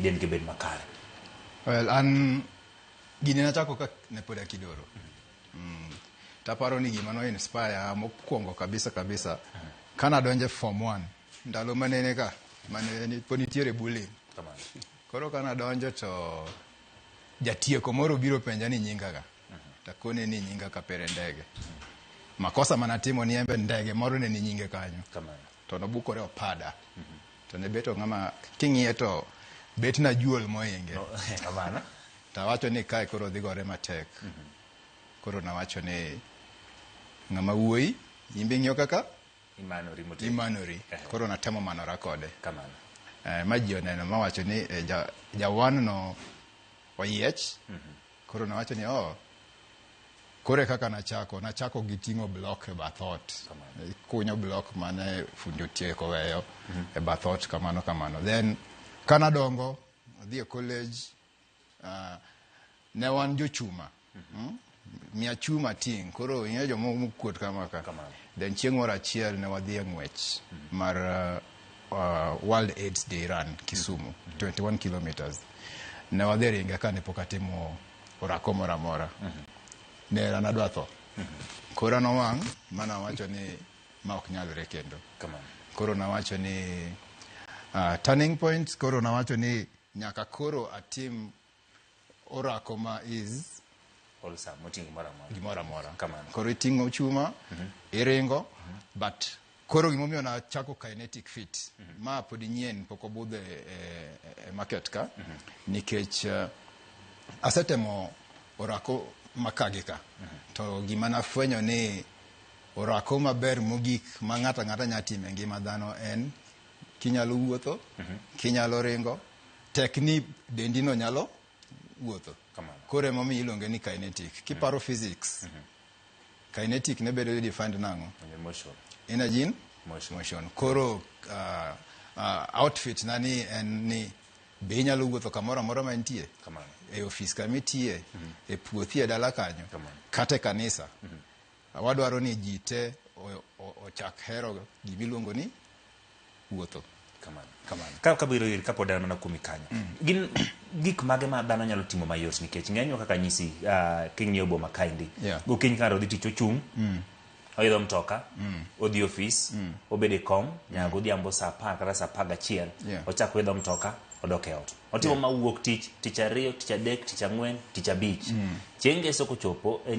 Dendgi obed makare. Well, an gini nachako ka ne pod akidoro. Taparo ni gima no inspire mokwongo kabisa kabisa kanadonjo e form 1 ndalo manene ka mane pod nitiere bullying. Kamano. Koro kanadonjo to jatieko moro obiro penja ni nyinga ga. Takone ni nyinga Kapere Ndege. Makosa manatimo ni embe ndege moro ne ni nyinge kanyo. Kamano. To nobukore opada. To ne bet ng'ama king'iye to bet na juol mohinge. No, kamano. Tawacho ni kae koro dhi gore matek. Koro nawacho ni ng'ama wuoyi imbe ing'iyo kaka Imanori motegno. Imanori. Koro natemo manora kode. Kamano. Ma ji oneno mawacho ni jawan no oyiech. Koro nawacho ni oh, koro e kaka nachako. Nachako gi ting'o block e bath ot. Kamano. Kunyo block mane fundi otieko weyo e bath ot kamano kamano. Then kanadongo adhi e college, ne wan jochuma. Miya chuma ting'. Koro ing'eyo joma mokuot kama ka. Kamano. Then chieng' moro achiel ne wadhi e ng'wech mar World AIDS Day Run Kisumu, 21 kilometers. Ne wadhi ringe ka ne pok atimo orako moro amora. Nera nadwa tho. Kora nowang' mana wacho ni ma ok nyalre kendo. Kamano. Koro nawacho ni turning point, koro nawacho ni nyaka koro atim orako ma is wholesome, moting'o gimoro amora. Gimoro amora. Kamano. Koro iting'o chuma, iringo, but koro gimomiyo nachako Kinetic Fit, ma pod nyien, pok obudho e market ka, nikech asetemo orako makagi ka, to gima nafwenyo ni orako maber mogik ma ng'ato ang'ata nyalo timo e ngima dhano en kinyalo wuotho, kinyalo ringo, tek ni dendi no nyalo wuotho. Kamano. Koro emomiyo iluonge ni kinetic. Kiparo physics, kinetic ne bedo defined nang'o? Motion. Energy in Motion. Motion. Koro outfit na ni en ni be inyalo wuotho kamoro amora ma intie. Kamano. E ofis kama itiye, e puothi e dala kanyo, Kamano. Kata e kanisa. Wadwaro ni ji te ochak hero gimiluongo ni wuotho. Kamano. Kamano. Ka kabiro ir kapod an mana kuomi kanyo. Gin gik mage ma dhano nyalo timo mayot nikech ng'enywa kaka nyisi king'iyo boma kaendi. Gokinyi ka ng'ato dhi tich ochung'. Oidho mtoka, odhi ofis, obedo e kom, nyaka godhiambo saa 10 kata saa 11, ochako oidho mtoka, odok e ot. Otimo ma wuok tich, tich ariyo, tich adek, tich ang'wen, tich abich. Chieng' ngeso kochopo, en